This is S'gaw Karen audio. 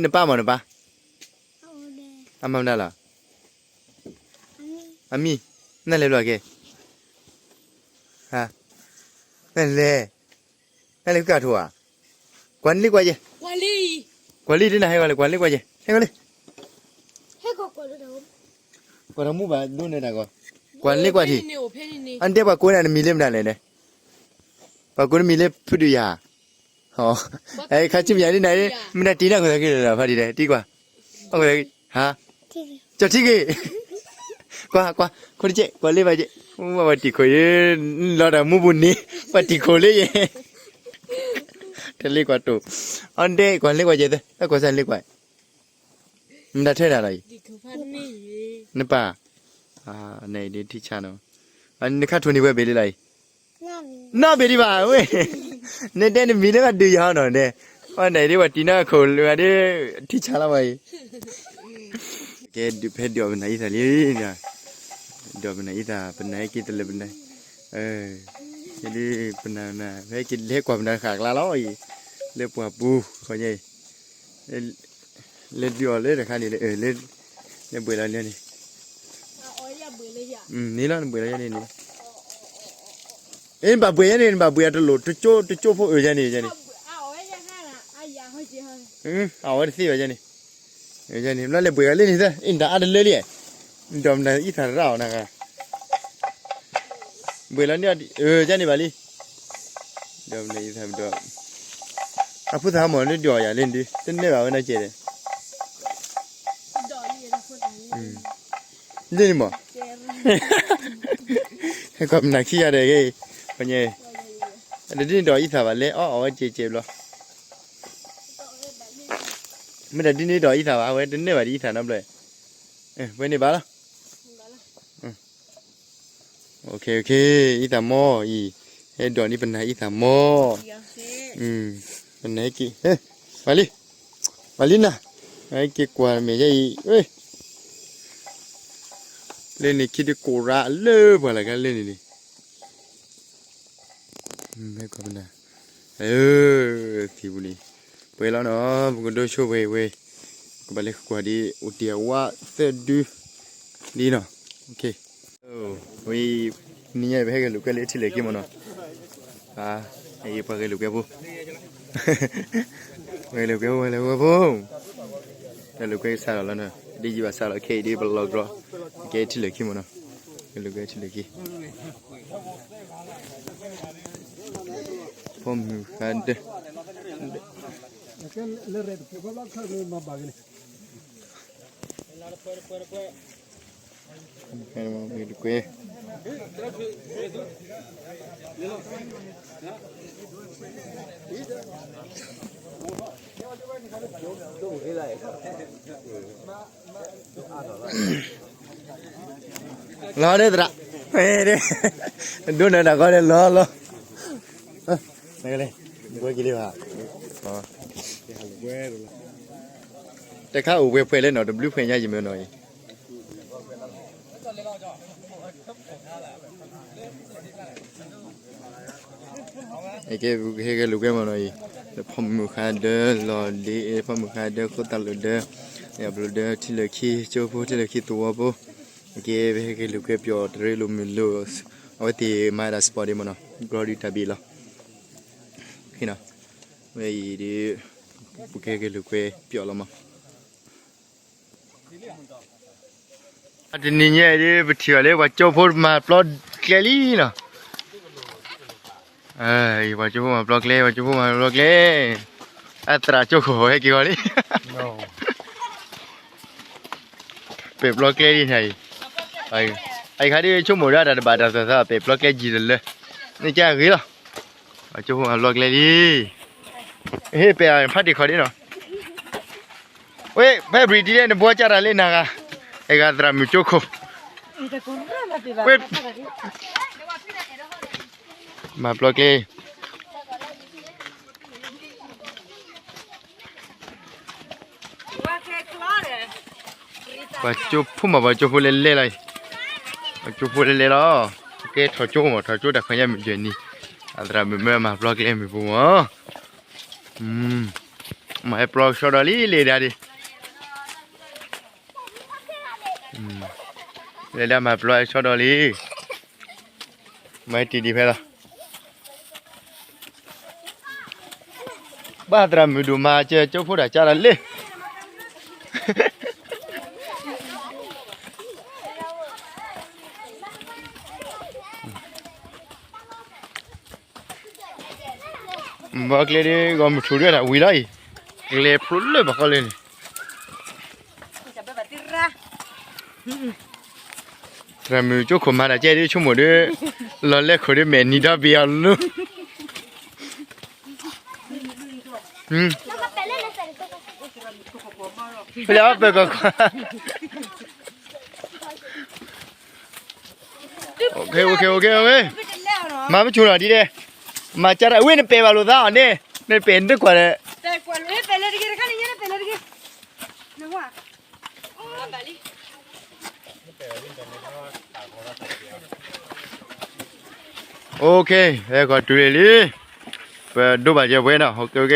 နပၢ်မ့ၢ်နပၢ်, အမၤမနုၤလီၤ, အမံၤ, နလဲၤဘျီက့ၤ, နလဲၤ, နလဲၤကၢ်ထိဧါ, ကွၢ်လ့ကွၢ်ယဲ, ကွၢ်လ့တနၤဟဲဂီၤလံ ကွၢ်လ့ကွၢ်ယဲ ဟဲဂီၤလံ, ကွၢ်တမူဘၣ်ဒိန့ၣ်တၢ်ဂီၤ, ကွၢ်လ့ကွၢ်ထံၣ်, အတဲပှၤကိးနၤနမံၤလၢမနုၤလဲၣ်န့ၣ်, ပှၤကိးနမံၤလၢဖုဒုးယၤ ခါဆူမဲာ်ညါဒ်နၤ, မ့ၢ်တၢ်တံၤနၢ်ခိၣ်သးက့ၤလၢဖါတံၤဒဲး တံၤကွၢ်, ဟါ, ကၠီထံဂ့ၤ, ကွၢ်ကွၢ် ခိၣ်တကဲး ကွၢ်လ့ဘၣ်ကဲး, ပှၤတံၤခိၣ်အံၤ, လီၤတၢ်မူပူၤန့ၣ်, ပှၤတံၤခိၣ်လၢယဲ, တလ့ကွၢ်တိၢ်, အတဲကွၢ်လ့ကွၢ်ကဲးသၢ တၢ်ကွၢ်စၢ်လ့ကွၢ်, မ့ၢ်တၢ်ထဲနၤလီၤအံၤ, နပၢ်, နအံၤဒ်ထံဆါနီၤ, နခါထိၣ်န့ၢ်ဝဲဘ့ၣ်လံလီၤအံၤ နီၢ်ဘ့ၣ်ဒံးဘၣ်ဝဲ, နတဲနမံၤလၢဘၣ်ဒုးယၤဟီနီၤဒဲး, အဝဲန့ၣ်ဒ်ပှၤတံၤနၢ်ခိၣ်လၢဒ်, ထံဆါလီၤဝဲအံၤ, ကဲဒုးဖဲဒုးအီၣ်ပနၢ်အံသၣ်လံ, ဒုးအီၣ်ပနၢ်အံသၣ် ပနၢ်ဟဲက့ၤတလၢပနၢ်, ဒ်ပနၢ်နၢ် ပဟဲက့ၤလဲၤကွၢ်ပနၢ်ဃာ်ကျါလီၤအံၤ, လၢပှၢ်ပူၤခီညါအံၤ လဲၤဒုးအီၣ်လၢတခါန့ၣ်လၢ, လၢဘှဲးလီၤန့ၣ်, န့ၣ်လီၤ နဘှဲးလီၤယဲန့ၣ်န့ၣ်, အ့ နဘၣ်ဘှဲးယဲန့ၣ် နဘၣ်ဘှဲးအတလိၣ်, တကၠိဖိအၢယဲန့ၣ်န့ၣ်, အဝဲတသ့ဘၣ်ယဲန့ၣ်, ယဲန့ၣ် ဘျီလဲၤဘှဲးဂၤလၢန့ၣ်သၢ အ့ နတၢ်အါတလၢလံ, နဒိးမနုၤအံသၣ်ရၣ်အီၤနဂၤ ဘှဲးလီၤန့ၣ်, ယဲန့ၣ်ဘၣ်လံ, ဒိးမနုၤအံသၣ်ဒီး, အဖိသၣ်ဟးမီၢ်လၢဒုးအီၣ်ယၤလၢန့ၣ်ဒုး တန့ၢ်ဘၣ်ဝဲနီၢ်ကဲးဒီး, လၢန့ၣ်မီၢ်, ကွၢ်မနၤခံဂၤဒီးဂ့ၤ, ခီညါ, တဒ်န့ၣ်ဒိးအံသၣ်ဘၣ်လဲၤအီၣ်အီၣ်ဝဲကဲးကဲးဘျီ မ့ၢ်တၢ်ဒ်န့ၣ်ဒိးအံသၣ်ဘၣ် အဝဲတန့ၢ်ဘၣ်ဒ်အံသၣ်နီတဘျီ, ဝဲန့ၣ်ဘၣ်လီၤ, အံသၣ်မီၢ်အံၤ, ဟဲဒိးန့ၢ်ပနၢ်အံသၣ်မီၢ်, ပနၢ်ဟဲက့ၤ, ပှၤလံ, ပှၤလံနၤ, ဟဲက့ၤကွၢ်မဲာ်ယဲအံၤ, လၢန့ၣ်ခံတကိးရၣ်လၢပှၤလၢ်ကါလၢန့ၣ်န့ၣ် မ့ၢ်ကွၢ်ပနၢ်, သံပူၤန့ၣ်, ပှဲၤလီၤနီၤ ပကဒိဆိဝဲဝဲ, ကဘၣ်လဲၤကွၢ်ဒ် အိၣ်တ့ၢ်အဝါသၢဒု, ဒ်နီၤ, ဝဲ, နံၤညါပဟဲက့ၤလိာ်ကွဲလၢထံလၢာ်ခံမ့ၢ်နီၤ, ပှၤက့ၤလိာ်ကွဲဖိ, ပှၤက့ၤလိာ်ကွဲဖိ, ပှၤက့ၤလိာ်ကွဲဖိ, တၢ်လိာ်ကွဲကစးလီၤလီၤနီၤ ဒ်ယဘၣ်စးလီၤခဲအံၤဒ်ပလီၤကြီ, ကဲထံလၢာ်ခံမ့ၢ်နီၤ, က့ၤလိာ်ကွဲထံလၢာ်ခံ ဖီမုၢ်ဃါဒၢ, ကွဲ, လီၤဒၣ်သရၣ်, ဒိၣ်နၢ်တၢ်ကီဒၣ်လီၤလီၤ, ဘှဲက့ၤလံဘၣ်, တခါအိၣ်ဝဲဖှဲးလၢနီၤ တဘျုးဖှဲးညါယမ့ၢ်နီၤအံၤ အကဲ ပကဟဲက့ၤလိာ်ကွဲမ့ၢ်နီၤအံၤ, ဖီမုၢ်ဃါဒၢလီၤလံ, ဖီမုၢ်ဃါဒၢ ခိၣ်သၣ်လိာ်ဒၢ, အဘျိဒၢ ထံလၢာ်ခံ ကၠိဖိ ထံလၢာ်ခံသဝီဖိ, အကဲ ပဟဲက့ၤလိာ်ကွဲပၠီၣ်တရ့လိာ်မုာ်လိာ်, အဝဲသ့ၣ်မၤဒၣ် sport ဒ်မ့ၢ်နီၤ, ကီဒုးတၢ်ဘ့ၣ်လီၤ, ဝဲအံၤဒ် ပကဟဲက့ၤလိာ်ကွဲပၠီၣ်လီၤမး တနံၤညါအံၤဒ် ပထံၣ်ဘၣ်လၢပှၤကၠိဖိမၤပျီကျဲလံနီၤ, ပှၤကၠိဖိမၤပျီကျဲ ပှၤကၠိဖိမၤပျီကျဲ, အသရၣ်ကၠိခိၣ်ဟဲက့ၤဂီၤလံ, ပဲာ်ပျီကျဲလံနၤအံၤ, အံၤခါဒ်ဆိကမိၣ်ဒၣ်တၢ်တဘၣ်တၢ်သၢသၢ ပဲာ်ပျီကျဲယံာ်တလၢ, န့ၣ်ကဂ့ၤလီၤ, ပှၤကၠိဖိမၤပျီကျဲလံ ဟ့ၣ်ပဲာ်ဖးတံၢ်ခီဒ်နီၤ, ဝဲ ဖဲဘြံၤတံၢ်လၢနဘှီကၢ်တၢ်လၢနဂၤ, အဲဂၤသရၣ်မုၣ်ကၠိခိၣ်, ဝဲ မၤပျီကျဲ ပှၤကၠိဖိမး ပှၤကၠိဖိလဲၤလဲၤလီၤအံၤ, ပှၤကၠိဖိလဲၤလဲၤလီၤ, ကဲထီၣ်ကၠိမး ထီၣ်ကၠိတၢ်ခွဲးညါမုၢ်ယဲၢ်နံၤ, အသရၣ်မုၣ်မၢမၤပျီကျဲမုၢ်ပူၤမး, မၤဟဲပျီကဆီဒီးလံ လဲၤဒါဒံး, လဲၤဒါမၤပျီကဆီဒီးလံ, မၤဟဲတံၢ်ဒံးဖဲလီၤ, ဘၣ်သရၣ်မုၣ်ဒိၣ်မၤစၢၤကၠိဖိတၢ်ကၢ်ဒီးလံ ဘီကျဲဒ်ဂီၤမုၢ်ထူၣ်ဒၣ်ဝံၤလီၤအံၤ, ကျဲဖျိလၢဘၣ်ဃီလၢန့ၣ်, သရၣ်မုၣ်ကၠိခိၣ်မၤတၢ်ကဲဒ်ဆိကမိၣ်ဒီး, လီၤလဲခိၣ်ဒီးမဲာ်နံၤဒီဘ့ၣ်အီၤလီၤ, ဖဲလဲၣ်အီပၢၤကီၢ်ခီ မၤပဆိနီၤဒ်လဲၣ်, မၤကၢ်တၢ်ဝဲ နပဲာ်ဘၣ်လိာ်သးအီၤန့ၣ်, နပဲာ်နတကွၢ်ဒီး, OK, ဟဲကီၢ်တုၤလံလံ, ပဒိးဘၣ်ကဲပှဲၤနီၤ, OK, OK.